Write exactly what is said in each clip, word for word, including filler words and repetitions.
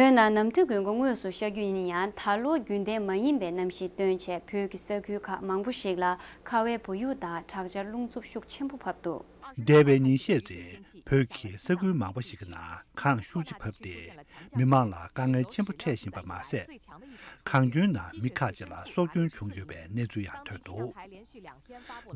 བོད་ནང་ནམ་དུས་དགུན་ཁ་དངོས་སུ་ཤར་རྒྱུ་ཡིན་ན་ཡང་། ད་ལོ་རྒྱུན་ལྡན་མ་ཡིན་པའི་གནམ་གཤིས་སྟོན་བྱས། བོད་ཀྱི་ས་ཁུལ་ཁག་མང་པོ་ཞིག་ལ་ཁ་བའི་བུ་ཡུག་དང་དྲག་ཆར་རླུང་འཚུབ་ཤུགས་ཆེན་པོ་བབས་འདུག་འདས་པའི་ཉིན་ཤས་རིང་བོད་ཀྱི་ས་ཁུལ་མང་པོ་ཞིག་གི་ནང་གངས་ཤུགས་ཆེ་བབས་ཏེ། མི་མང་ལ་དཀའ་ངལ་ཆེན་པོ་འཕྲད་བཞིན་པ་མ་ཟད། གངས་སྐྱོན་ནང་མི་ཁག་ཅིག་ལ་སྲོག་སྐྱོན་བྱུང་ཡོད་པའི་གནས་ཚུལ་ཡང་ཐོན་འདུག་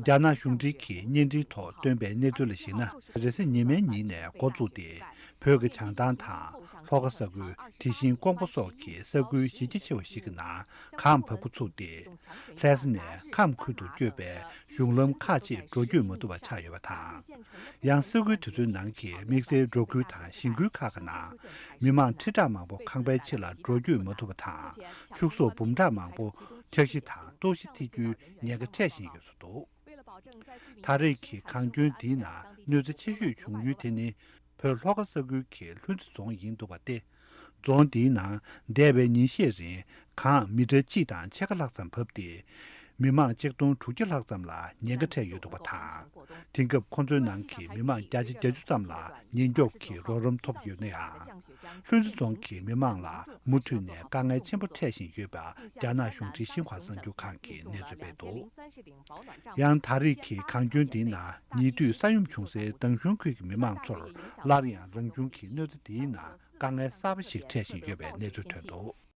རྒྱ་ནག་གཞུང་འབྲེལ་གྱི་བརྙན་འཕྲིན་ཐོག་བཏོན་པའི་གནས་ཚུལ་ལ་གཞིགས་ན། རེས་གཟའ་ཉི་མའི་ཉིན་ནས་འགོ་བཙུགས་ཏེ། བོད་ཀྱི་བྱང་ཐང་དང་ལྷོ་ཁ་ས་ཁུལ། དེ་བཞིན་ཀོང་པོ་སོགས་ཀྱི་ས་ཁུལ་གཞི་རྒྱ་ཆེ་བ་ཞིག་གི་ནང་གངས་བབས་འགོ་ཚུགས་ཏེ། ལྷ་ས་ནས་ཁམས་ཁུལ་དུ་བསྐྱོད་པའི་གཞུང་ལམ་ཁག་ཅིག་འགྲོ་སྐྱོད་མ་ཐུབ་པ་ཆགས་ཡོད་པ་དང་། ཡང་ས་ཁུལ་དེ་ཚོའི་ནང་གི་དམིགས་བསལ་འབྲོག་ཁུལ་དང་ཞིང་ཁུལ་ཁག་གི་ནང་། མི་མང་ཁྲི་ཕྲག་མང་པོ་ཁང་པའི་ཕྱི་ལ་འགྲོ་སྐྱོད་མ་ཐུབ་པ་དང་། ཕྱུགས་ཟོག་འབུམ་ཕྲག་མང་པོ་འཁྱགས་ཤི་དང་ལྟོགས་ཤི་ཐེབས་རྒྱུའི་ཉེན་ཁ་འཕྲད་བཞིན་ཡོད་ཚུལ་འདུག་ད་རེས་ཀྱི་གངས་སྐྱོན་འདིའི་ནང་གནོད་འཚེ་ཆེ་ཤོས་བྱུང་ཡུལ་དེ་ནི། བོད་ལྷོ་ཁ་ས་ཁུལ་གྱི་ལྷུན་རྩེ་རྫོང་ཡིན་འདུག་པ་སྟེ། རྫོང་འདིའི་ནང་འདས་པའི་ཉིན་ཤས་རིང་གངས་མི་ཊར་གཅིག་དང་ཕྱེད་ཀ་ལྷག་ཙམ་བབས་ཏེ། མི་མང་ཆིག་སྟོང་དྲུག་བརྒྱ་ལྷག་ཙམ་ལ་ཉེན་ཁ་འཕྲད་ཡོད་འདུག་པ་དང་། དེང་སྐབས་ཁོ་ཚོའི་ནང་གི་མི་མང་བརྒྱ་ཆ་བརྒྱད་ཅུ་ཙམ་ལ་ཉེན་སྐྱོབ་ཀྱི་རོགས་རམ་ཐོབ་ཡོད་ན་ཡང་། ལྷུན་རྩེ་རྫོང་གི་མི་མང་ལ་མུ་མཐུད་ནས་དཀའ་ངལ་ཆེན་པོ་འཕྲད་བཞིན་ཡོད་པ་རྒྱ་ནག་གཞུང་འབྲེལ་ཤིན་ཧྭ་གསར་འགྱུར་ཁང་གིས་གནས་ཚུལ་སྤེལ་འདུག་ཡང་ད་རེས་ཀྱི་གངས་སྐྱོན་འདིའི་ནང་ཉེ་དུས་ས་ཡོམ་བྱུང་སའི་དང་ཞུན་ཁུལ་གྱི་མི་མང་ཚོར་སླར་ཡང་རང་བྱུང་གི་གནོད་འཚེ་འདིའི་ནང་དཀའ་ངལ་གསར་པ་ཞིག་འཕྲད་བཞིན་ཡོད་པའི་གནས་ཚུལ་ཐོན་འདུག